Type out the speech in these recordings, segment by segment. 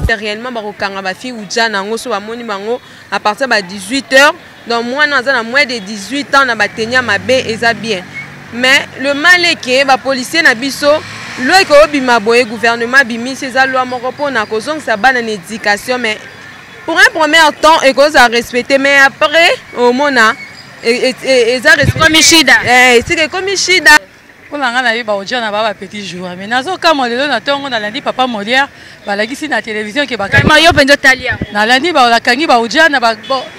Réellement bakokanga bafille ujana yango so bamoni bango à partir ba 18 heures. Donc mwana aza na moins de 18 ans na batenia mabe, eza bien. Mais le mal est que bapolicier na biso, loi ekobima boye, gouvernement bimisi, eza loi moko mpona kozongisa bana na éducation, mais pour un premier temps ekozala respecté, mais après omona eza ekomi shida. Esika ekomi shida. Mpona ngai nayebi baodia na baa bapetit jour, mais nazokamwa. Lelo na ntongo nalandi papa Molière, balakisi na télévision ke Vraiment, yo mpenza otali yango? Nalandi, bakangi baodia na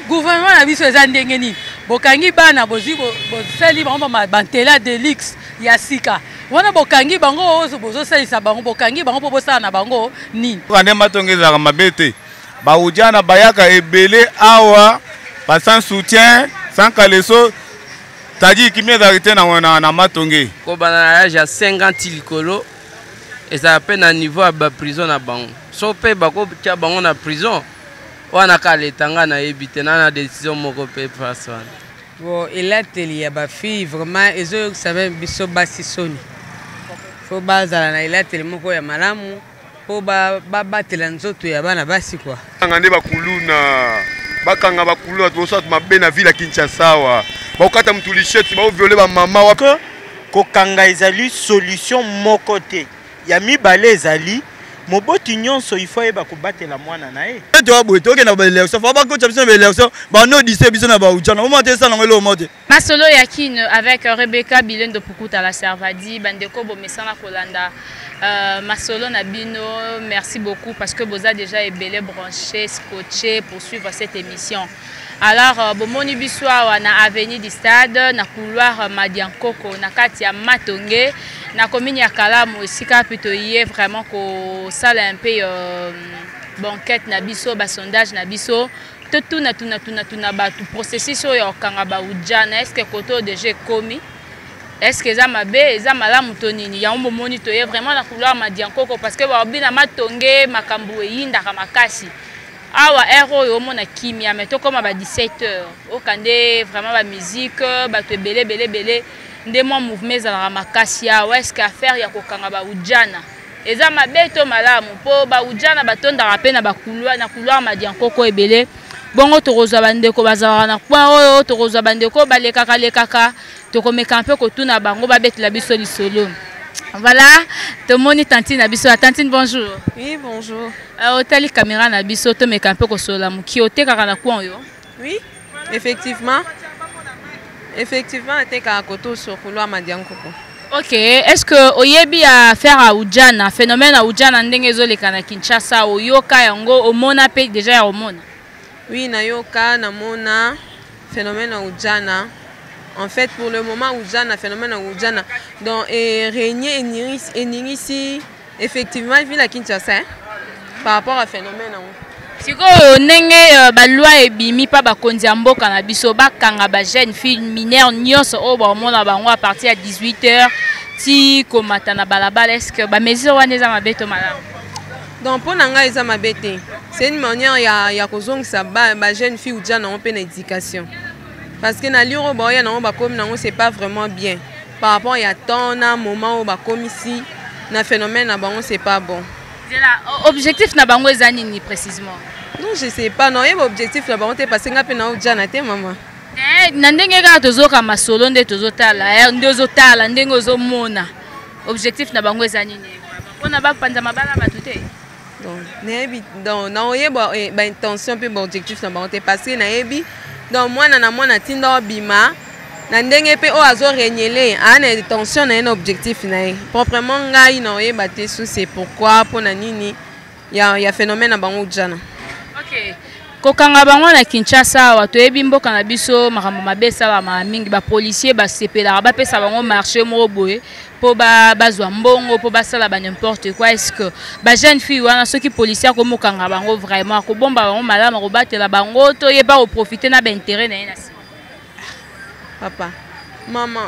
gouvernement na biso. Eza ndenge nini bokangi bana, bozwi, bosali bango bantela de luxe ya sika wana, bokangi bango oyo bozosalisa bango, bokangi bango mpo bosala na bango nini? Nde Matonge ezalaka mabe te. Baujana bayaka ebele awa, ba sans soutien, sans caleçon, c'est-à-dire kimia ezalaka te na Matonge. Kobanda na age ya 50 likolo, ezala mpe na niveau ya baprison na bango. So mpe bakotia bango na prison wana kaka leta, ngai nayebi te na décision moko mpe place wana. Bon, elateli ya bafille vraiment ezoyokisa meme biso basi soni. Fo bazala na elateli moko ya malamu mpo babatela nzoto ya bana basi kua. Bakanga nde bakuluna, bakanga bakuluna tosala mabe na ville ya Kinshasa awa, bakokata mutu lichete, baoviole bamama wa. Kokanga ezali solution moko te. Ya mibale, ezali moboti nyonso ifo ayeba kobatela mwana na ye. Toya boye, tokende na baélection, fa bakotya biso na baélection, banodise biso na baujana oma te, esala yango eloko mo te. Masolo ya Kin avec Rebecca Bilendo Pukuta la Servadi. Bandeko, bomesana kolanda masolo na bino. Merci beaucoup parce que boza déjà ebele branché, scotché pour suivre cette émission. Alors bomoni biso awa na avenue du Stade, na couloir Madiankoko, na kati ya Matonge, na commune ya Kalamu, esika plutôt ye vraiment kosala un peu enquête na biso, ba sondage na biso. Totuna, tuna, tuna, tuna bato processus oyo ya kokanga baujana. Est ce que kote oyo déjà ekomi? Est ce que eza mabe, eza malamu to nini? Yango bomoni toye vraiment na couloir Madiankoko parce que baobi na Matonge makambo eyindaka makasi awa. Heure oyo omona kimia, mais tokóma ba 17 heures, okande vraiment bamusique, bato ebele ebele ebele, nde mwa mouvement ezalaka makasi awa. Est ce que affaire ya kokanga baujana eza mabe to malamu? Mpo baujana batondaka mpe na bacouloir, na couloir Madiankoko ebele bongo. Tokozwa bandeko bazalaka na coin oyo, tokozwa bandeko balekaka lekaka, tokomeka mpe kotuna bango, babetela biso lisolo. Voilà, tomoni tantine na biso ya tantine. Bonjour. Oui, bonjour. Otali caméra na biso, tomeka mpe kosolola moki. Otekaka na coin oyo? Oui, effectivement, effectivement, atekaka koto sur couloir Madiankoko. Ok, est ce que oyebi affaire ya ujana, phénomène ya ujana ndenge ezoleka na Kinshasa? Oyoka yango, omona mpe déjà ya omona? Oui, nayoka, namona phénomène ya ujana. En fait, pour le moment, ujana, phénomène ya ujana donc erégné, eningisi effectivement ville ya Kinshasa, hein, par rapport à phénomène yango. Sikoyo ndenge baloi ebimi mpa bakonzi ya mboka na biso, bakanga bajeune fille mineure nyonso oyo baomona bango à partir ya 18 heures ti komata na balabala, est ce que bamesure wana eza mabe to malamu? Donc mpo na ngai eza mabe te. C'est une manière ya kozongisa bajeune fille ujana nango mpe na éducation, parce que na lire oyo baoya nango, bakomi nango, c'est pas vraiment bien par rapport ya temps na moment oyo bakomisi na phénomène na bango, c'est pas bon. Zela, objectif na bango eza nini précisément? Non, je sais pas, naoyeba objectif na bango te parce que nga mpe naojana te, mama. Na ndenge kaka tozoka masolo nde tozotala, nde ozotala ndenge ozomona, objectif na bango eza nini? Mpona bapanza mabala bato te? Donc nayebi, donc naoyeba baintention mpe baobjectif na bango te parce que nayebi, donc mwana na mwana ntinda obima na ndenge mpe oyo azoregnele aa na intention na ye, na objectif na ye proprement. Ngai naoyeba te su c'est pourquoi, mpona nini ya phénomène na bango ujana. Ok, kokanga bango na Kinshasa awa, toyebi mboka na biso makambo mabe esalamaka mingi. Bapolicier basepelaka bapesa bango marché moko boye mpo bazwa mbongo mpo basala ba n'importe quoi. Est ce que bajeune fille wana, soki policier akomokanga bango, vraiment akobomba bango malamu, akobatela bango, to yeba koprofite na baintérêt na ye na nsima? Papa, mama,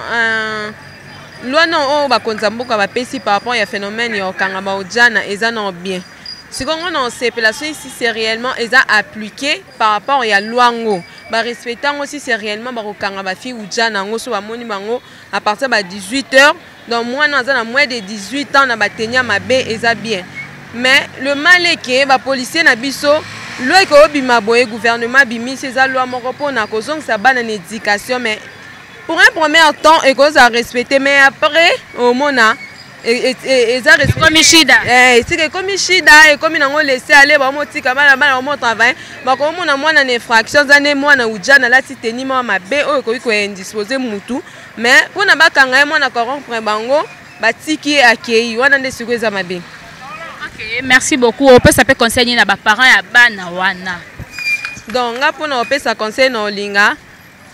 loi na oyo bakonzi ya mboka bapesi par rapport ya phénomène ya kokanga baojana eza na bien. Sikoyo ngo na osepela soki si c'est réellement eza appliqué par rapport ya loi ngo, barespecte yango. Si c'est réellement bakokanga bafille ujana yango so bamoni bango à partir ba 18 heures, donc mwana aza na moins de 18 ans na batenia mabe, eza bien. Mais le mal est que bapolicier na biso, loi ekobima boye, gouvernement abimisi, eza loi moko mpona kozongisa bana na éducation, mais pour un premier temps ekozala respecté, mais après omona eza ekomi shida. Esika ekomi shida, ekomi nango laisser aller. Bamotika bana, bana bamo travaille, bakomona mwana na infraction, aza nde mwana ujana, alati tenue moko mabe oyo ekoki koindisposer mutu, mais mpona bakanga ye, mwana corrompre bango, batiki ye, akei. Wana nde sikoyo eza mabe. Ok, merci beaucoup. Opesa mpe conseil nini na baparent ya bana wana? Donc nga, mpona kopesa conseil na olinga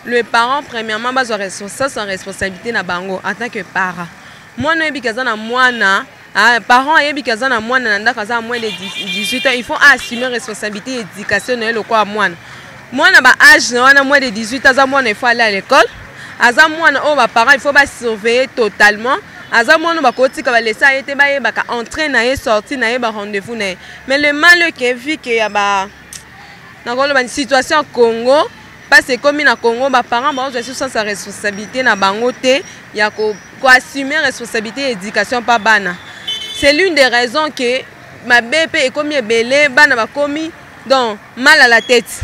le parent, premièrement bazwa sens responsabilité na bango en tant que parent. Mwana oyebiki aza na mwana, parent ayebiki aza na mwana na ndako, aza na moins de 18 ans, il faut assumer responsabilité éducation na ye lokola mwana. Mwana ba âge na wana, moins de 18, aza mwana, il faut aller à l'école. Aza mwana oyo baparent il faut basurveiller totalement. Aza mwana oyo bakotika balesa ye te, bayebaka entrée na ye, sortie na ye, barendez-vous na ye. Mais le mal ke vu ke ya ba, nakoloba, situation Congo, mpasi ekomi na Congo, baparent bazozwa lisusu sens ya responsabilité na bango te, ya koassumer responsabilité ya éducation mpa bana. C'est l'une des raisons ke mabe mpe ekomi ebele, bana bakomi donc mal à la tête.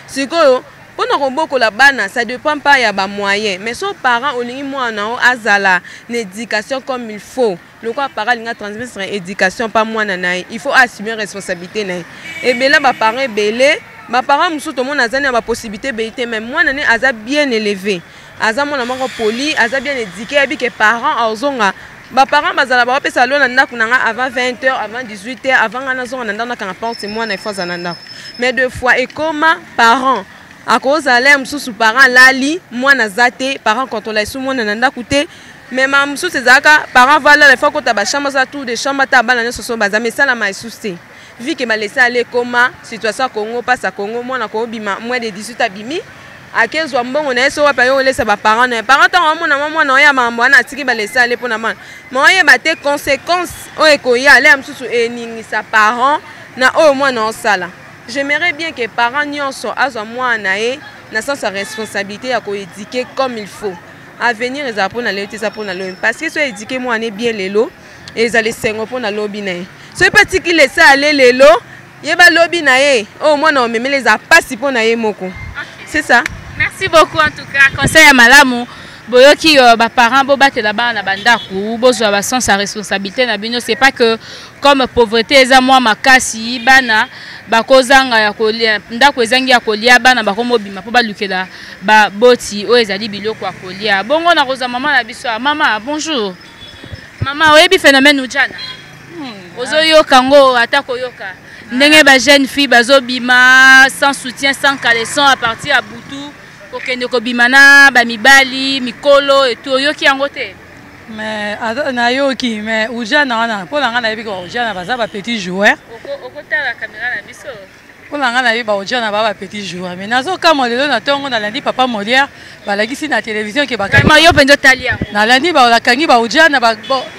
Sikoyo mpona kobokola bana, ça dépend pas ya bamoyen, mais so parent olingi mwana o azala na éducation comme il faut, lokola parent alingi atransmettre éducation mpa mwana na ye, il faut assumer responsabilité na ye. Ebele baparent, ebele baparent mosusu tomona aza na bapossibilité ebele te, mais mwana ne aza bien élevé, aza mwana moko poli, aza bien éduqué, ayebi ke parent azonga. Baparent bazala baopesa lo na ndako na nga avant 20 heures, avant 18 heures, avant nga nazonga na ndako, nakanga porte, mwana ifo aza na ndako. Mais deux fois ekoma parent akozala ya mosusu, parent alali, mwana aza te, parent contrôle esu mwana na ndako te. Mais ma mosusu ezalaka parent valala, ifo akota bachambre, aza tour de chambre, ata bana nyonso so baza, mais esalama lisusu te, vu ke balese ale. Ekoma situation ya Congo, mpasi ya Congo, mwana koobima moins de 18, abimi, akezwa mbongo na ye so wapi, aye kolesa baparent na ye. Parent ntango amona mwa mwana oyo ya makambo wana, atiki balese ale mpona mwana ma oyeba te conséquence oyo ekoya ale ya mosusu eningisa parent na oyo mwana osala. J'aimerais bien que parent nyonso azwa mwana na ye na sens ya responsabilité ya koéduquer comme il faut. Avenir ezala mpona lelo te, eza mpona lobi, parce que so éduquer mwana bien lelo, ezala esengo mpona lobi na ye. Soki mpe atiki laisser aller lelo, yeba lobi na ye oyo mwana omemeli eza mpasi mpo na ye moko. C'est ça. Merci beaucoup. En tout cas, conseil ya malamu. Boyoki, baparent bobatela bana na bandako, bozwa basens ya responsabilité na bino. C'est pas que comme pauvreté eza mwa makasi, bana bakozanga ya kolia, ndako ezangi ya kolia, bana bakomobima mpo balukela baboti oyo ezali biloko ya kolia. Bongo nakozwa mama na biso. Mama, bonjour mama. Oyebi phénomène ujana? Ozoyoka yango, ata koyoka ndenge bajeune fille bazobima sans soutien, sans caleçon, à partir ya butu, kokende kobima na bamibali mikolo etu, oyoki yango te? Mais nayoki, mais ujana wana, mpo na ngai nayebi ka ujana baza bapetit joueur. Okotala caméra na biso. Mpo na ngai nayebi baujana baa bapetit joueur, mais nazokamwa. Lelo na ntongo nalandi papa Molière, balakisi na télévision ke vraiment yo mpenza otali yango? Nalandi, bakangi baujana.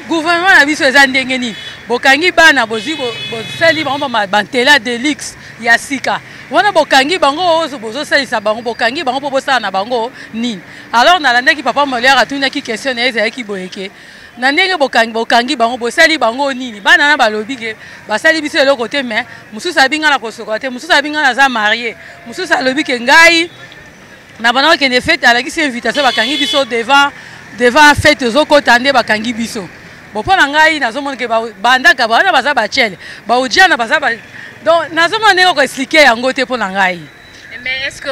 Gouvernement na biso eza ndenge nini? Bokangi bana, bozwi, bosali bango bantela de luxe ya sika wana, bokangi bango, bozosalisa bango, bokangi bango mpo bosala na bango nini? Alors nalandaki papa Molière, atunaki question na ye, ezalaki boye ke na ndenge bokangi, bokangi bango, bosali bango nini? Bana na balobi ke basali biso eloko te, mais mosusu abi ngai na kosokola te, mosusu abi ngai naza marié, mosusu alobi ke ngai na bana kokende fête, alakisi invitation, bakangi biso devant fête, ozokota nde bakangi biso. Bon, mpo na ngai nazomona ke bandaka wana baza bachele, baojiana baza, donc nazomona ndenge koexpliquer yango te mpo na ngai. Mais est-ce que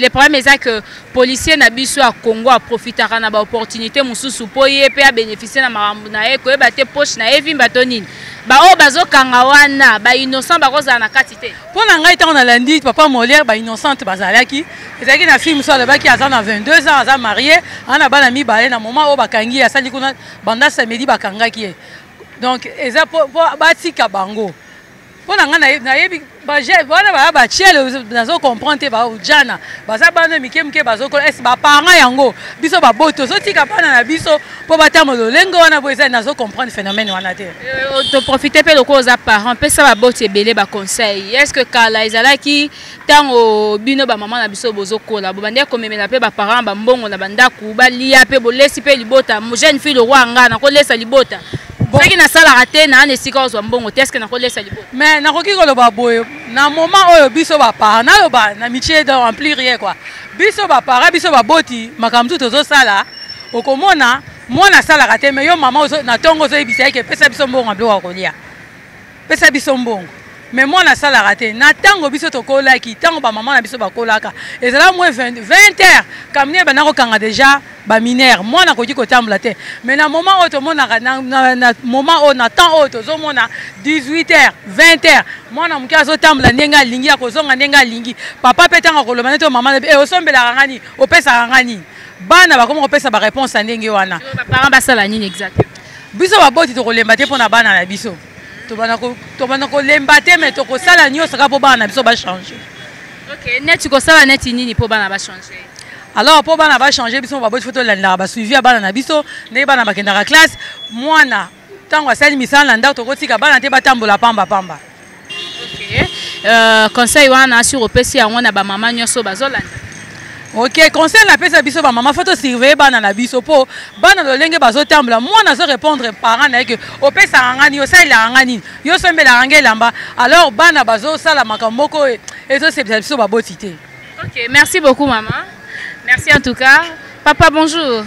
le problème eza que policier na biso ya Congo aprofitaka na baopportunité mosusu mpo ye mpe abénéficie na makambo na ye, koyeba te poche na ye vimba to nini? Baoyo bazokanga wana, bainnocent bakozala na kati te? Mpo na ngai, ntango nalandi papa Molière, bainnocente bazalaki. Ezalaki na film so alobaki aza na 22 ans, aza marié, aza na bana mibale. Na moment oyo bakangi ye, asali kuna banda samedi, bakangaki ye. Donc eza po batika bango. Mpo na ngai nayebi wana baya batiele, nazo comprendre te. Baojana baza bana mike mike, bazokola. Ese baparent yango, biso baboti, tozotika bana na biso mpo batambola lolenge wana bo eza, nazo comprendre phénomène wana te. Toprofite mpe lokola oza parent, mpesa baboti ebele baconseil. Est ce que kala ezalaki ntango bino bamama na biso bozokola, bobandeki komemela mpe baparent bambongo na bandako, balia mpe bolesi mpe libota? Jeune fille lokwa nga nakolesa libota. Soki nasalaka te, naa na esika ozwa mbongo te, est-ce nakolesa libota? Mais nakoki koloba boye, na moment oyo biso baparent, naloba na mitie donc en pluriel quoi, biso baparent, biso baboti, makambo mosusu tozosala, okomona mwana asalaka te, mais yo mama na ntongo ozoyebisa ye ke pesa biso mbongo ya biloko ya kolia, pesa biso mbongo, mais mwana asalaka te. Na ntango biso tokolaki, ntango bamama na biso bakolaka, ezala moins 20 heures, camion ebanda kokanga déjà baminere, mwana akoki kotambola te. Mais na moment oyo tomonaka, na moment oyo, na temps oyo tozomona 18 heures, 20 heures, mwana moke azotambola ndenge alingi, akozonga ndenge alingi. Papa mpe ntango akoloba neti mama, e osombelaka nga nini, opesaka nga nini, bana bakoma kopesa baréponse ya ndenge wana. Baparent basala nini exactement? Biso baboti tokolemba te mpona bana na biso, tobanda kolemba te, mais tokosala nyonso kaka mpo bana na biso bachange. Ok, neti kosala neti nini mpo bana bachange? Alors mpo bana bachange, biso baboti fo tolandaka basuivi ya bana na biso, ndenge bana bakendaka classe. Mwana ntango asali misala na ndako, tokotika bana te batambola pamba pamba. Ok, conseil wana sur opesi yango na bamama nyonso bazolanda. Ok, conseil napesa biso bamama, fo tosurveille bana na biso, mpo bana lolenge bazotambola, mwana azorépondre parent na ye ke opesaka nga nini, osalelaka nga nini, yo osombelaka nga elamba. Alors bana bazosala makambo moko ezosepisa biso baboti te. Ok, merci beaucoup maman, merci en tout cas. Papa, bonjour.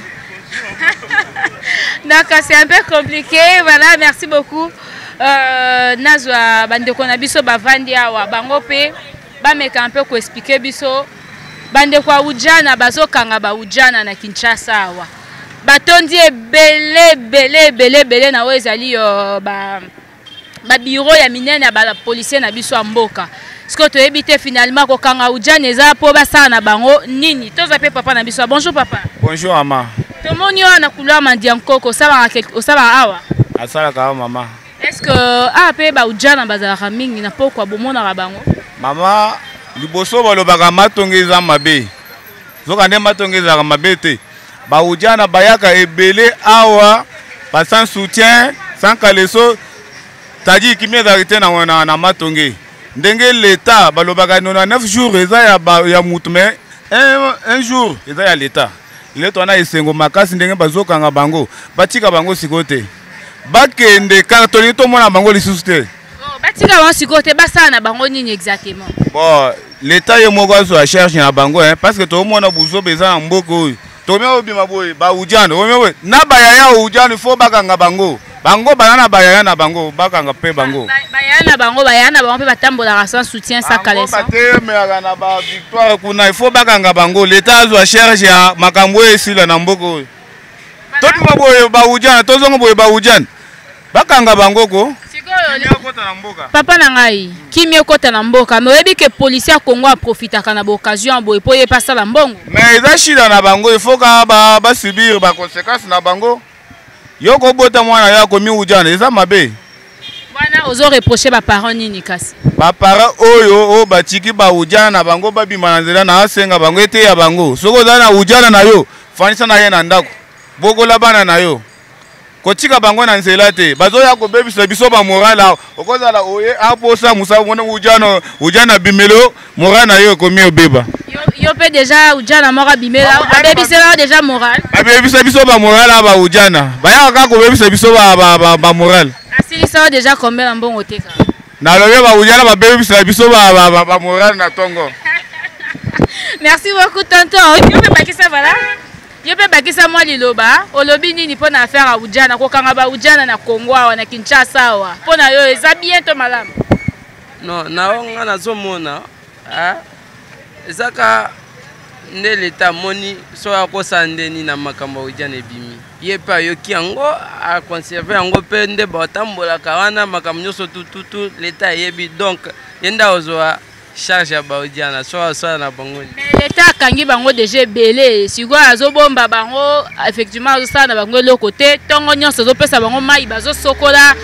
D'accord, c'est un peu compliqué. Voilà, merci beaucoup. Nazwa bandeko na biso bavandi awa, bango pe bameka un peu koexpliquer biso. Bandeko ya ujana, bazokanga ba ujana na Kinshasa awa, batondi ebele ebele ebele ebele na oyo ezali ba babiro ya minene ya bapolisier na biso ya mboka. Sikoyo toyebi te finalement kokanga ujana eza mpo basala na bango nini. Tozwa mpe papa na biso. Bonjour papa. Bonjour mama. Tomoni oyo na couloir Mandiankoko, osalaka awa? Asalaka awa mama. Est ce que awa mpe baujana bazalaka mingi na pokwa, bomonaka bango? Mama, liboso balobaka matonge eza mabe, zoka nde matonge ezalaka mabe te. Baujana bayaka ebele awa ba sans soutien, sans caleçon, c'est-à-dire kimia ezalaka te na matonge. Ndenge leta balobaka 99 jours eza ya mutu, mais un jour eza ya leta. Leta wana esengo makasi ndenge bazokanga bango, batika bango sikoyo te, bakende kaka, tolingi tomona bango lisusu te. Oh, batika bango sikoyo te, basala na bango nini exactement? Bon, leta ye moko azwa charge na bango, hein, parce que toomona buzoba eza na mboka oyo. Tokomi obima boye baujana, okomi boye na bayaya ujana, il faut bakanga bango. Bango baza na bayaya na bango, bakanga mpe bango. Bayaya na bango, bayaya na bango mpe batambolaka sans soutien, sans caleçon. Batemelaka na bavictoire kuna, il faut bakanga bango. Leta azwa charge ya makambo oyo, esila na mboka oyo. Tobima boye baujana, tozonga boye baujana, bakanga bango ko. Papa na ngai, kimia ekota na mboka, mais oyebi ke policier ya Congo aprofitaka na baoccasion ya boye mpo ye mpe asala mbongo. Mais eza shida na bango, il faut ka basubir baconséquence na bango. Yo kobota mwana yo akomi ujana, eza mabe. Wana ozo reproche baparent nini kasi? Baparent oyo batiki baujana na bango babima na nzela, na asenga bango eteya bango. Soki oza na ujana na yo, fandisa na ye na ndako, bokola bana na yo, kotika bango na nzela te. Bazoya kobebisa biso bamoral awa. Okozala oye aposa mosala, mona ujana, ujana bimelo, moral na yo ekomi obeba. Yo mpe déjà ujana moko abimela, abebisela déjà moral. Babebisa biso bamoral awa. Baujana bayaka kaka kobebisa biso bamoral. Asilisa yo déjà combien na mbongo teka? Nalobi baujana babebisela biso bamoral na ntongo. Merci beaucoup tonton. Yo mpe bakisa, voilà, yo mpe bakisa mwa liloba. Olobi nini mpo na affaire ya ujana, kokanga baujana na Congo awa, na Kinshasa awa? Mpo na yo eza bien to malamu? Non, na oyo nga nazomona, eza ka nde leta amoni soki akosala ndeni na makambo ya ujana ebimi, ye mpe ayoki yango, aconserve yango mpe nde batambolaka wana makambo nyonso tututu. Leta ayebi, donc ye nde akozwa charge ya baujana so asala na bango. Mais leta akangi bango déjà ebele, sikoyo azobomba bango, effectivement azosala na bango eloko te. Ntongo nyonso azopesa bango mai, bazosokola,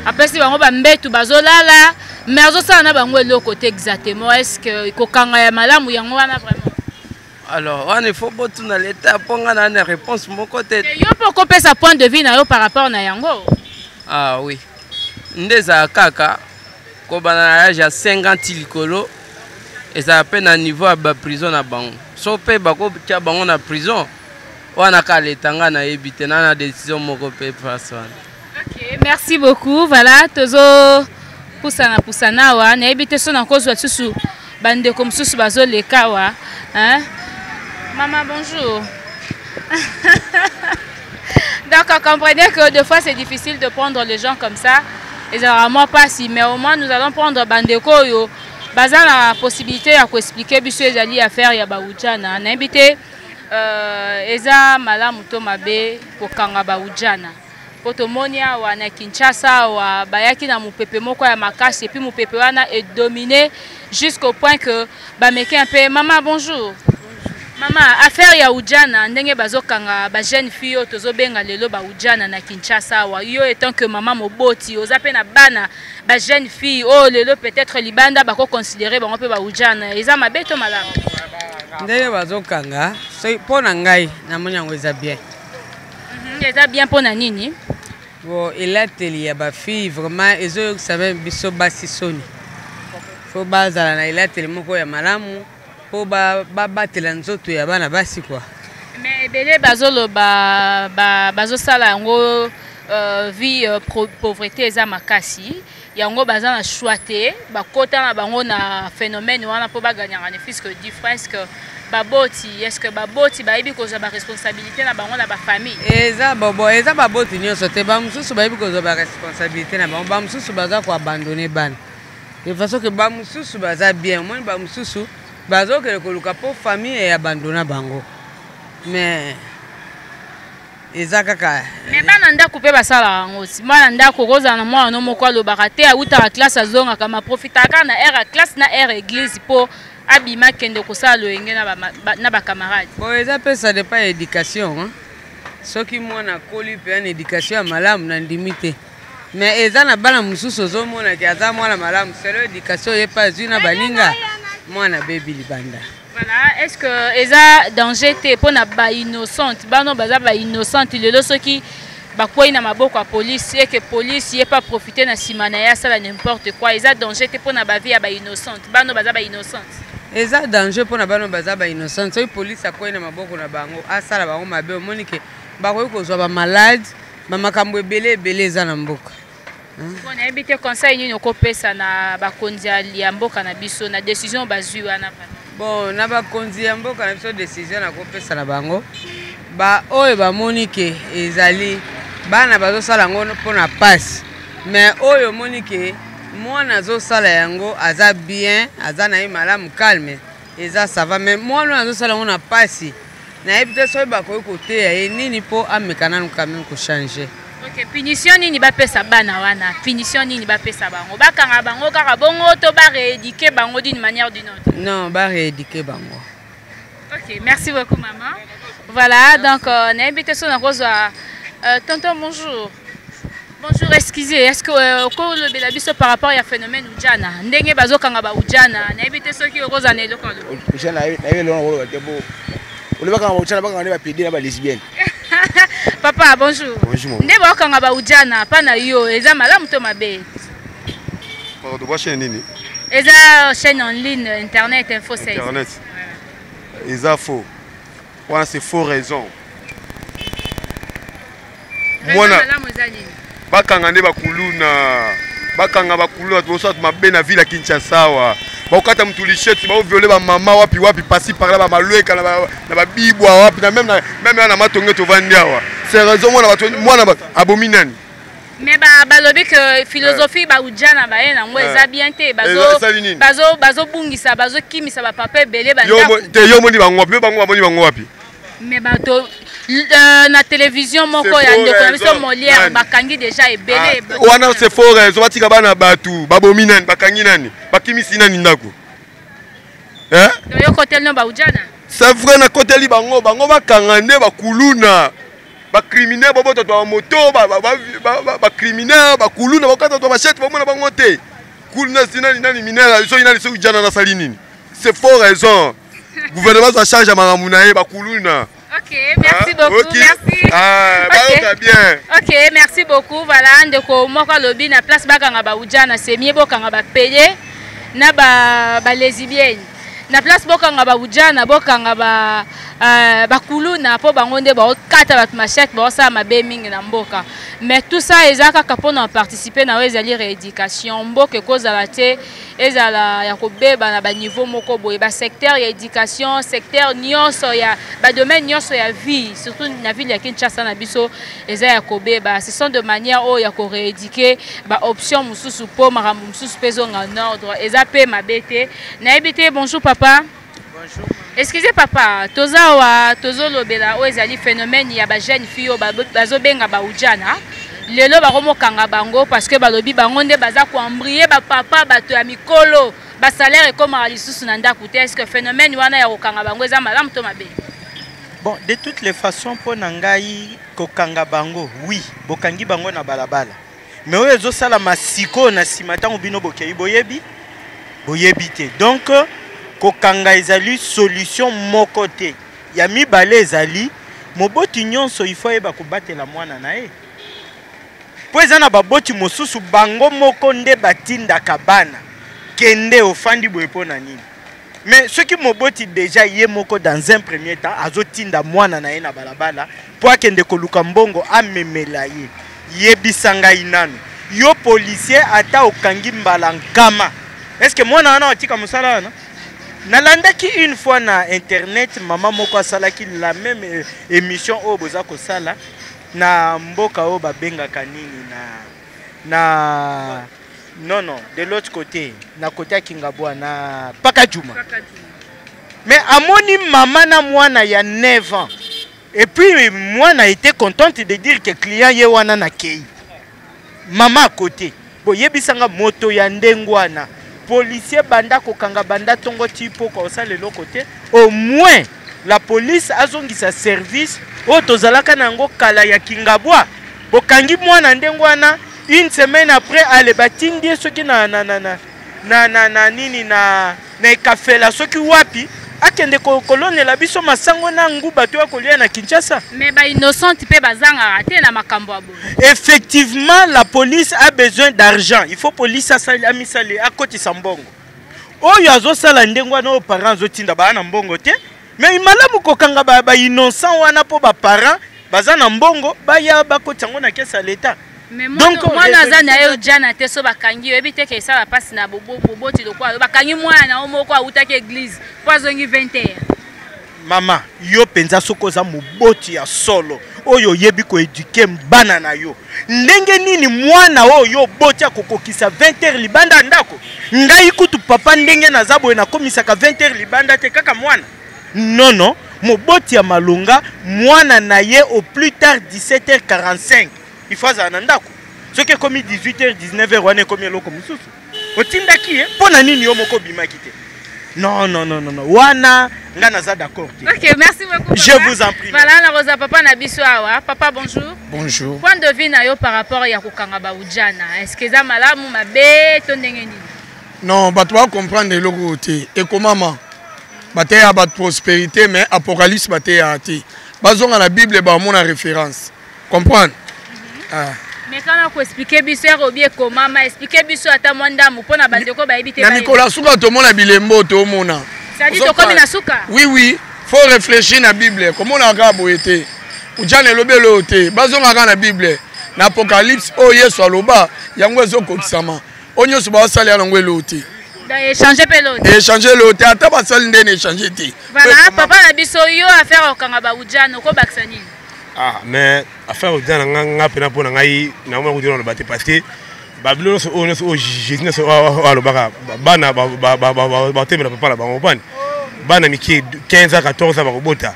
apesi bango bambetu, bazolala, mais azosala na bango eloko te exactement. Est ce que kokanga ya malamu yango wana vraiment? Alors wana il faut botuna leta, mpo nga na na réponse moko te. Yo mpo okopesa point de vue na yo par rapport na yango. Ah oui, nde ezala kaka kobanda na age ya 50 likolo, ezala mpe na niveau ya baprison na bango. So mpe bakotia bango na prison, wana kaka leta. Nga nayebi te, na décision moko mpe place wana. Ok, Merci beaucoup. Voilà, tozo pusana pusana awa nayebi te so nakozwa lisusu bandeko mosusu bazoleka awa hein? Mama bonjour. Donc comprenez que des fois c'est difficile de prendre les gens comme ça, ezalaka mwa mpasi, mais au moins nous allons prendre bandeko oyo baza na possibilité ya koexpliquer biso. Ezali affaire ya baujana, nayebi te eza malamu to mabe kokanga baujana, mpo tomoni awa na Kinshasa awa bayaki na mopepe moko ya makasi, et puis mopepe wana edomine jusqu'au point que bameki un peu. Mama bonjour. Mama, affaire ya ujana, ndenge bazokanga bajeune fille oyo tozobenga lelo baujana na Kinshasa awa, yo étant que mama moboti, oza mpe na bana bajeune fille oyo lelo peut-être libanda bakoconsidérer bango mpe baujana, eza mabe to malamu? Ndenge bazokanga, soki mpo na ngai namoni yango eza bien. Eza bien mpo na nini? Bon, elateli ya bafille vraiment ezoyokisa meme biso basi soni. Fo bazala na elateli moko ya malamu mpo babatela nzoto ya bana basi kua. Mais ebele bazoloba bazosala yango vie pauvreté eza makasi, yango baza na choix te, bakota na bango na phénomène wana mpo baganyaka ne fût-ce que différence que baboti. Est ce que baboti bayebi kozwa baresponsabilité na bango na bafamille? Eza bobo, eza baboti nyonso te. Bamosusu bayebi kozwa baresponsabilité na bango, bamosusu baza koabandonner bana de façon ke bamosusu baza bien. Omoni, bamosusu bazokende koluka mpo famille eyabandona bango, mais eza kaka. Mais bana ndako mpe basalaka yango si mwana ndako okozala na mwana no moko alobaka te, awutaka classe, azongaka, maprofitaka kaka na heure ya classe na heure église mpo abima akende kosala loyenge na bacamarade. Bon, eza mpe ça dépend ya éducation, hein? Soki mwana akoli mpe na éducation ya malamu, na ndimi te, mais eza na bana mosusu ozomonaki aza mwana malamu, selo éducation ye mpe azwi na baninga, mwana bebi libanda. Voilà, est ce que eza danger te mpona bainnocente, bano baza bainnocente lelo, soki bakwei na maboko ya police eke police ye pa profite na nsima na ye asala n'importe quoi, eza danger te mpona bavie ya bainnocente, bano baza bainnocente? Eza danger mpona bano baza bainnocente. Soki police akwei na maboko na bango, asala bango mabe, omoni ke bakoki kozwa bamalade, bamakambo ebele ebele eza na mboka. Bon, nayebi te conseil nini okopesa na bakonzi ya mboka na biso na décision bazwi wana. Bon, na bakonzi ya mboka na biso, décision nakopesa na bango, baoyo bamoni ke ezali bana bazosala yango mpona pasi, mais oyo omoni ke mwana azosala yango aza bien, aza na ye malamu, calme, eza ça va, mais mwana oyo azosala yango na pasi, nayebi te soki bakoki koteya ye nini mpo ameka nanu quand même kochanger. Ok, punition nini bapesa bana wana? Punition nini bapesa bango? Bakanga bango kaka bongo to barééduquer bango d'une manière ou d'une autre? Non, barééduquer bango. Ok, merci beaucoup maman. Voilà, donc nayebi te so nakozwa tonton. Bonjour. Bonjour, excusez, est-ce que okolobela biso par rapport ya phénomène ujana, ndenge bazokanga ba ujana, nayebi te soki okozala na eloko aloba? Ujana, nayebi eloko nakoloba te, po olobakanga ba ujana, bakanga nde bapédé na balesbienne. Papa, bonjour. Bonjour. Nde bakokanga ba ujana, mpa na yo eza malamu to mabe? Pardon, ba chaîne nini? Eza chaîne en ligne internet, Info 16. Internet. Eza faux. Wana c'est faux raison. Mwana malamu eza nini? Bakanga nde bakuluna, bakanga bakuluna tosala mabe na ville ya Kinshasa awa, bakokata mutu lichette, baoviole bamama wapi wapi, pasi par là, bamalweka na babibwa wapi, na même na Matonge tovandi awa. C'est raison, mwana bato, mwana bato abomi nani? Mais balobi ke philosophie baujana baye nango eza bien te, bazobungisa, bazokimisa bapapa ebele. Te, yo omoni bango wapi? Bango bamoni bango wapi? Mais bato na télévision moko ya ndeko na biso Molière bakangi déjà ebele. Wana c'est faux raison. Batika bana bato, babomi nani? Bakangi nani? Bakimisi nani ndako? Yo koteli no baujana? C'est vrai, nakoteli bango. Bango bakanga nde bakuluna, bacriminel, babota to bamoto, bacriminel, bakuluna, bakata to bachete, bamona bango te. Kuluna si nani nani minere, soki nani, soki jana nasali nini, c'est faux raison. Gouvernement azwa charge ya makambo na ye, bakuluna. Ok, merci beaucoup. Ok. Merci. Ah, Ok. bayoka bien. Ok, merci beaucoup. Voilà, ndeko moko alobi na place bakanga ba ujana, c'est mieux bokanga ba pédé na ba lesbienne. Na place bokanga ba ujana, bokanga ba bakuluna, mpo bango nde baokata bato machete, baosala mabe mingi na mboka. Mais tout ça eza kaka mpona participer na oyo ezali rééducation. Mboka ekozala te ezala ya kobeba na baniveau moko boye, basecteur ya éducation, secteur nyonso ya badomaine nyonso ya vie, surtout na ville ya Kinshasa na biso eza ya kobeba. Ce sont de manière oyo ya korééduquer baoption mosusu mpo makambo mosusu mpe ezonga en ordre, eza mpe mabe te. Nayebi te. Bonjour papa. Bonjour. Excusez papa, toza awa tozolobela oyo ezali phénomène ya bajeune fille oyo bazobenga baujana. Lelo bakomokanga bango parce que balobi bango nde baza koembrie bapapa, bato ya mikolo, basalaire ekomaka lisusu na ndako te. Est ce que phénomène wana ya kokanga bango eza malamu to mabe? Bon, de toutes les façons, mpo na ngai, kokanga bango, oui, bokangi bango na balabala, mais oyo ezosalama sikoyo na nsima ntango bino bokei, boyebi, boyebi te. Donc kokanga ezali solution moko te. Ya mibale ezali, moboti nyonso ifo ayeba kobatela mwana na ye, mpo eza na baboti mosusu bango moko nde batindaka bana: "Kende, ofandi boye mpo na nini?" Mais soki moboti déjà ye moko dans un premier temps azotinda mwana na ye na balabala mpo akende koluka mbongo amemela ye, yebisa ngai nanu, yo policier, ata okangi mbala nkama, est-ce mwana wana atika mosala wana? Nalandaki une fois na internet, mama moko asalaki la même émission oyo boza kosala na mboka oyo babengaka nini, na non non, de l'autre côté, na côté ya Kingabwa, na Pakadjuma. Mais amoni mama na mwana ya 9 ans, et puis mwana était contente de dire que client ye wana na kei mama à côté. Boyebisanga, moto ya ndenge wana, policier banda kokanga banda ntongo ti pokwa, osala eloko te. Au moins la police azongisa service oyo tozalaka na yango kala ya Kingabwa. Bokangi mwana ndenge wana, une semaine après ale batindi ye soki na nini, na ekafela, soki wapi, akende kolonela biso masango na nguba to ya kolia na Kinshasa. Mais bainnocente mpe bazangaka te na makambo ya boye. Effectivement, la police a besoin d'argent. Il faut police asali, amisali, akotisa mbongo. Oyo azosala ndenge wana, oyo parent azotinda, baa na mbongo te. Mais malamu kokanga bainnocent wana mpo baparent baza na mbongo, baya bakotisa yango na caisse ya l'État. Mais mwana aza na ye ojana te, so bakangi, oyebi te ke esala mpasi na boboti lokola bakangi mwana na yo moko awutaki église mpo azongi 20 heures. Mama, yo mpenza soki oza moboti ya solo oyo oyebi koéduquer bana na yo, ndenge nini mwana oyo yo oboti akokokisa 20 heures libanda ya ndako? Ngai kutu papa, ndenge naza boye, nakomisaka 20 heures libanda te, kaka mwana. Non non, moboti ya malonga, mwana na ye au plus tard 17h45 il faut azala na ndako. Soki ekomi 18h, 19h, wana ekomi eloko mosusu. Otindaki ye mpo na nini? Yo moko obimaki te. Non non non non, wana nga naza d'accord te. Ok, merci beaucoup. Je vous en prie. Voilà, na rosa papa na biso awa. Papa, bonjour. Bonjour. Point de vue na yo par rapport ya kokanga baujana, est ce que eza malamu, mabe to ndenge nini? Non, bato bacomprendre eloko oyo te. Ekomama, bateya bato prospérité, mais apocalypse bateyaka te. Bazonga na Bible, bamona référence, comprendre. Ah. Mais kana koexpliquer biso ere obi ekomama, expliquer biso ata mwa ndambu mpo na bandeko bayebi te. Na mikolo ya suka tomona bilembo, tomona. C'est-à-dire tokomi na suka? Oui, faut réfléchir na Bible. Komona kaka boye te. Ujana elobi eloko te. Bazonga kaka na Bible, na Apocalypse oyo Yesu aloba, yango ezokokisama. Oyo nyonso baosalela yango eloko te. Échange mpe eloko te. Échange eloko te, ata basali ndeni, échange te. Voilà, papa na biso, yo affaire okanga baujana, okobakisa nini? Ah, mais affaire ojana, nga mpena mpo na ngai namona kuti naloba te, parce que babilo nyonso oyo, nyonso oyo Jésus nyonso oyo alobaka, bana batemela papa na bango. Bani bana mike 15 ans, 14 ans bakobota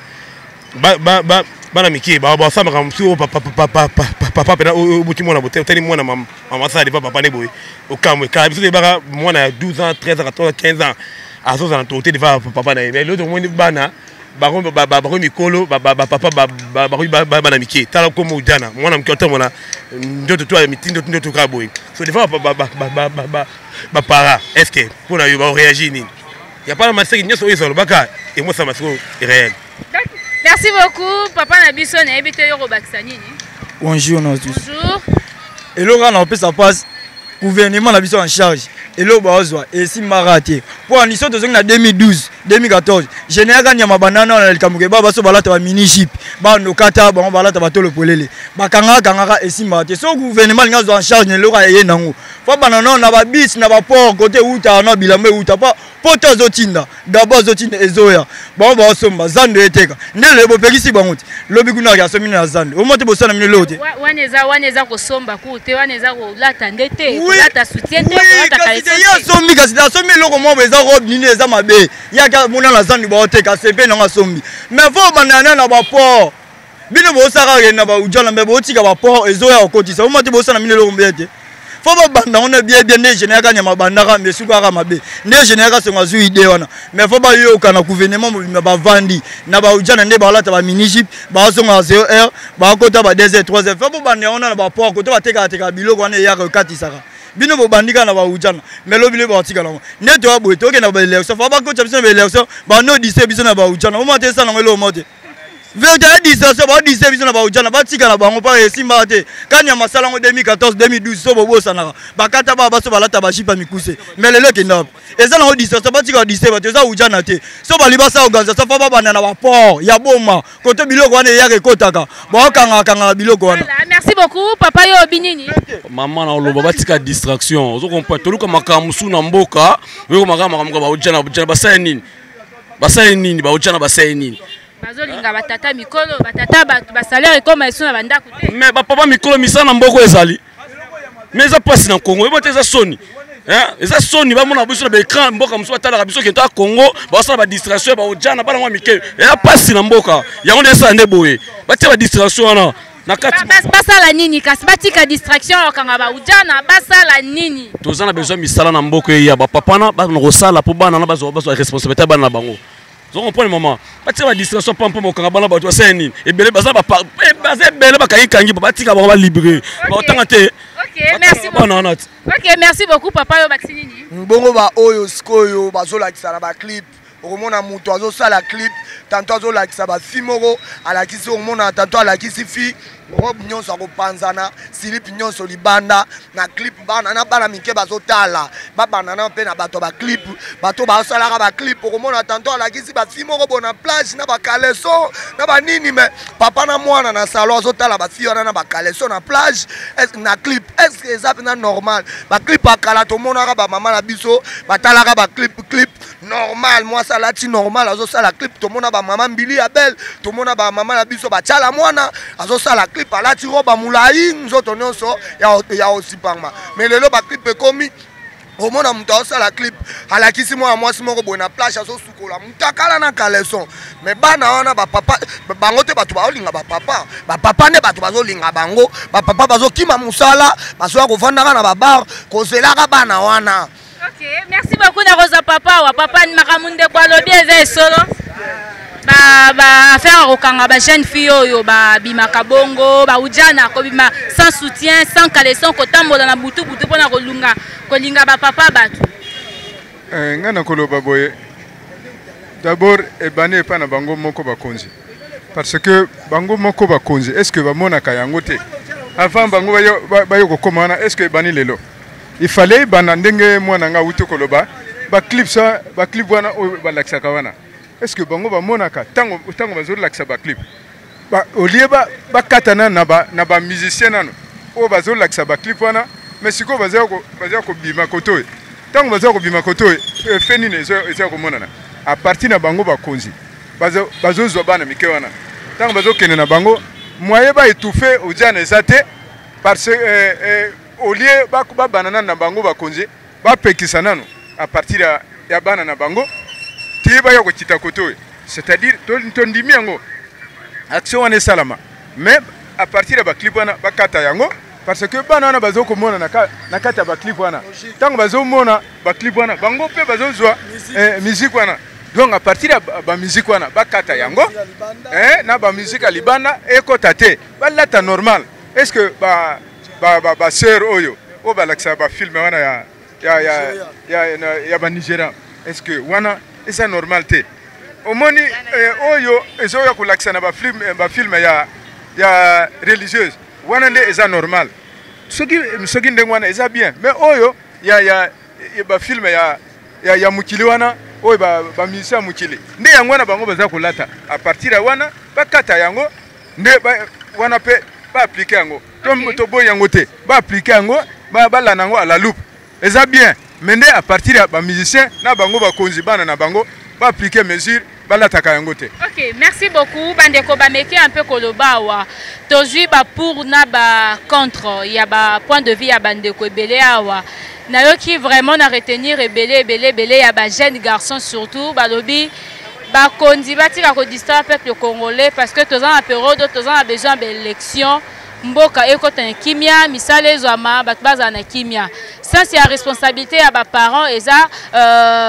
bana mike, basamaka mosusu oyo papa mpena obuti mwana bote, otali mwana mama asala depa papa nde boye, okamwe kala. Biso toyebaka mwana ya 12 ans, 13 ans, 14 ans, 15 ans azozala na autorité devant papa na ye. Mais lelo tomoni bana bakomi mikolo, bapapa bakomi bana mike. Tala komo ujana, mwana moke otambola ndoto to ya mitindo ndoto kaka boye. So devant bapara, est ce que mpona yo baoréagir nini? Ya pana maseki nyonso oyo ezalobaka emosama sikoyo réel. Merci beaucoup, papa na biso. Nayebi te, yo kobakisa nini? Bonjour na tous. Bonjour. Eloko kaka na kopesa mpasi. Gouvernement na biso en charge, eloko bazwa esimbaka te. Mpo aniso tozongi na 2012, 2014, général Kanyama banana na likambo ke ba baso balata ba mini jupe, ba nokata bango balata batolo polele. Bakangaka kangaka esimbaka te. So gouvernement alingi azwa en charge na eloko aye nango. Fo banana na ba bis na ba port côté uta na bilamba euta pa poto azotinda gabo azotinda ezoya bango baosomba zando eteka nde lelo bopekisi bango te lobi kuna ake asombi na zando omo te bosala mino eloko te. Wana eza kosomba ku te, wana eza kolata nde te, kolata soutien te, kolata caleçon te. Ye asombi kasi asombi eloko moko eza robe nini eza mabe, ye ake amona na zando baoteka sepe nango asombi. Mais fo obanda na baport bino bosaka kende na baujana mbe botika baport ezoya kokotisa oma te bosala mino eloko mbe te. Fo babanda ngo na bien bien nde général Kanyama bandaka mbe sukaka mabe nde général Kasongo azwi idée wana. Mais fo bayoka na gouvernement mobimba bavandi na baujana nde balata ba mini jupe bazonga 0 heure bakota ba 2 heures 3 heures. Fo bobanda yango na baport koto batekaka biloko wana eyaka ekatisaka bino bobandi kaka na baujana mais lobi lobi bakotikala yango nde toya boye tokende na baélection fo bakotisa biso na baélection banodise biso na baujana omona te esala yango eloko moko te. Vérité ya distraction baodise biso na baujana batika na bango mpo esimbaka te. Kanyama asala yango 2014, 2012 so bobosanaka bakata baa baso balata bajipe ya mikuse mais lelo ekenda wapi? Eza nango distraction, batika badise bato eza ujana te. So bali basala organisation fo babanda na baport ya Boma koto biloko wana eyaka ekotaka baokangakangaka biloko wana. Merci beaucoup papa. Yo obi nini? Mama na oloba batika distraction, ozo comprendre? Toluka makambo mosusu na mboka oyo makambo makambo baujana baujana basala nini, basali nini, baujana basali nini? Bazolinga batata mikolo, batata bato basalaire ekoma esu na bandako te. Mais bapapa mikolo misala na mboka ezali mais eza mpasi na Congo oyeba te, eza soni. Eza soni bamona biso na baécran mboka mosusu batalaka biso kenta Congo basala badistraction baojana bana mwa mike, eza mpasi na mboka yango nde esala nde boye batia badistraction wana na kati. Basala nini kasi? Batika distraction bakanga baujana, basala nini? Toza na besoin misala na mboka eya bapapa na bana kosala mpo bana na bazwa responsabilité ya bana na bango. Ozo comprendre maman? Batika ba distraction pampa bokanga bana bato basala nini? Ebele baza ba baza ebele bakangi kangi batika bango ba libéré. Baotanga te. OK, merci beaucoup. Bana wana. OK, merci beaucoup papa. Yo bakisi nini? Bongo ba oyo sikoyo bazolakisa na ba clip, okomona moto azosala clip tanto azolakisa bafi moko alakisi, okomona tanto alakisi fi robe nyonso akopanzana silipe nyonso libanda na clip, bana na bana mike bazotala babanda na mpe na bato ya baclip, bato basalaka baclip, okomona tanto alakisi bafi moko bo na plage na bakaleso na banini, me papa na mwana na salon azotala bafi wana na bakaleso na plage na clip. Est-ce que eza mpenza normal? Baclip ya kala tomonaka bamama na biso batalaka baclip clip normal, mwasi alati normal azosala clip, tomona bamama mbili ya belle, tomona bamama na biso batiala mwana azosala clip alati roba molai nzoto nyonso ya osipangma. Mais lelo baclip ekomi omona moto azosala clip alakisi mwana mwasi moko boye na plage azosukola mutakala na caleçon, mais bana wana bapapa bango te, bato baolinga bapapa, bapapa nde bato bazolinga bango, bapapa bazokima mosala bazoya kovandaka na babar kozelaka bana wana. Ok, merci beaucoup na Rosa papa wa papa makambo ndeko alobi eza esolo. Ba ba affaire ya kokanga ba jeune fille oyo babimaka bongo baujana kobima sans soutien sans caleçon kotambola na butu butu mpona kolunga kolinga ba papa bato. Ngai nakoloba boye, d'abord ebandi epai na bango moko bakonzi, parce que bango moko bakonzi est ce que bamonaka yango te avant bango bayo kokóma wana? Est ce que ebandi lelo? Il fallait ebanda ndenge mwana nga awuti koloba, baclip baclip wana oyo balakisaka wana, est ce que bango bamonaka ntango bazolakisa baclip? Au lieu bakata nano na bamusicien nano oyo bazolakisa baclip wana, mais sikoyo baza kobima kote oyo, ntango baza kobima kote oyo efe nini eza komonana à partir na bango bakonzi bazozwa bana mike wana, ntango bazokende na bango moyen baétouffe ojana eza te, parce au lieu babana nano na bango bakonzi bapekisa nano à partir ya bana na bango ti baya kokita kote oyo, c'est-à-dire tondimi yango action wana esalama, mais à partir ya baclip wana bakata yango, parce que bana wana bazokomona na kati ya baclip wana, ntango bazomona baclip wana bango mpe bazozwa musique wana, donc à partir ya bamusique wana bakata yango, na bamusique ya libanda ekota te, balata normal. Est ce que ba sœur oyo oyo balakisaka bafilme wana ya banigérian, est ce que wana eza normal te? Omoni oyo ezoya kolakisa na bafilme ya religieuse wana nde eza normal. Soki soki ndenge wana eza bien, mais oyo ya ya ya ba film ya ya, ya mokili wana oyo ba, ba musicien ya mokili nde yango wana bango baza kolata a partir ya wana bakata yango nde ba, wana mpe ba appliquer yango. Toboyi yango te, ba appliquer yango, balanda yango à la loupe, eza bien. Mais nde à partir ya bamusicien na bango, bakonzi, bana na bango ba appliquer mesure, balataka yango te. Ok, merci beaucoup. Bandeko bameki un peu koloba awa, tozwi bapour na bacontre ya bapoint de vue ya bandeko ebele awa. Nayoki vraiment na retenir ebele ebele ebele ya bajeune garçon, surtout balobi bakonzi batika kodistraire peuple congolais, parce que toza na période, toza na besoin ya baélection, mboka ekota na kimia, misala ezwama, bato bazala na kimia. Sens ya responsabilité ya baparent eza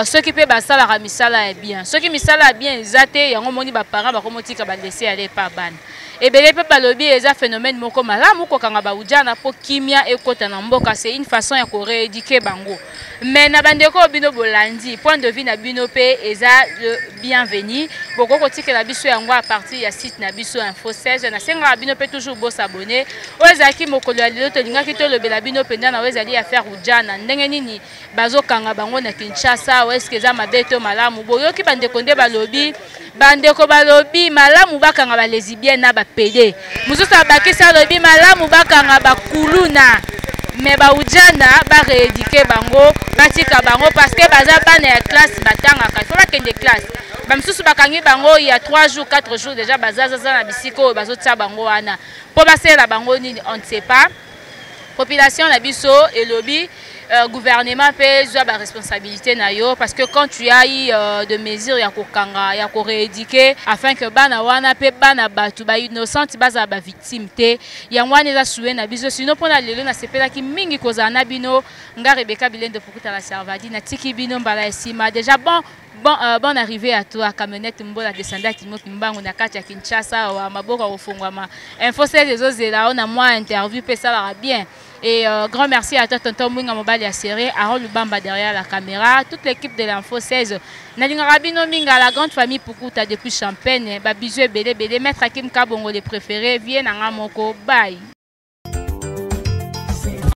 soki mpe basalaka misala ya bien. Soki misala ya bien eza te, yango moni baparent bakomotika balaisser aller epa bana ebele. Mpe balobi eza phénomène moko malamu kokanga baujana mpo kimia ekota na mboka, c'est une façon ya korééduquer bango. Mais na bandeko oyo bino bolandi, point de vue na bino mpe eza le bienvenu. Bokoki kotikela biso yango à partir ya site na biso Info 16. Nasengaka bino mpe toujours bos'abonner. Oyo ezalaki mokolo ya lelo, tolingaki tolobela bino mpenza na oyo ezali affaire ujana, ndenge nini bazokanga bango na Kinshasa, eske eza mabe to malamu? Boyoki bandeko nde balobi. Bandeko balobi malamu bakanga balesbienne na bapédé. Mosusu abakisi, alobi malamu bakanga bakuluna, mais baujana barééduquer bango, batika bango parce que baza bana ya classe, batangaka, il faut bakende classe. Bamisusu bakangi bango ya 3 jours, 4 jours déjà, bazazaza na bisika oyo bazotia bango wana mpo basalela bango nini, on ne sait pas. Population na biso elobi gouvernement mpe zwa baresponsabilité na yo, parce que quand tu as eu de mesures ya kokanga, ya korééduquer, afin que bana wana mpe bana bato bainnocente bazala bavictime te. Yango wana eza souhait na biso. Sino mpona lelo, nasepelaki mingi kozala na bino. Nga Rebeka Bilende Pukuta la Servadi, natiki bino mbala ya nsima. Déjà bon arrivée à toi, camionnette Mbola descendant Kimo Kimbangu na kati ya Kinshasa wa maboko kofungwama. Info 16 ezozela na mwa interview mpe esalaka bien. Et grand merci à toi, tonton Mwinga Mobali Asseré, Aaron Lubamba derrière la caméra, toute l'équipe de l'Info 16. Nalingaka bino minga, la grande famille Pukuta depuis Champagne. Ba bisous ebele ebele, maître Hakim Kabongo les préférés, viens na moko, bye.